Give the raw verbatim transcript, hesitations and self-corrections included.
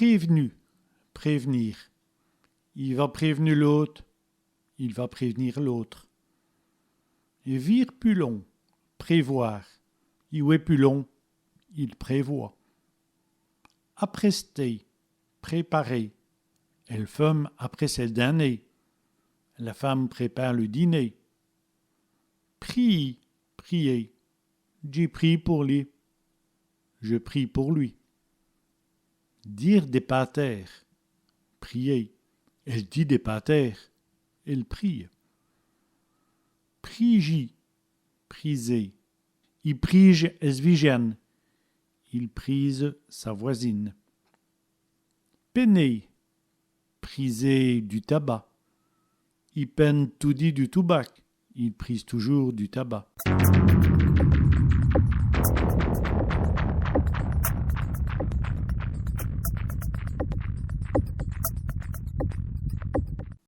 Prév'nu, prévenir. I va prév'nu l'ôte. Il va prévenir l'autre. Vîr pus lon, prévoir. I wèt pus lon, il prévoit. Aprèster, préparer. Èl feume aprèsse èl din.ner. La femme prépare le dîner. Priyî, prier. Dji priye pour li. Je prie pour lui. Dîre dès pâtêrs, prier. Èle dit dès pâtêrs, elle prie. Prîjî, priser. I prîje ès vijin.ne. Il prise sa voisine. Pèner, priser du tabac. I pène toudi du toubac. Il prise toujours du tabac.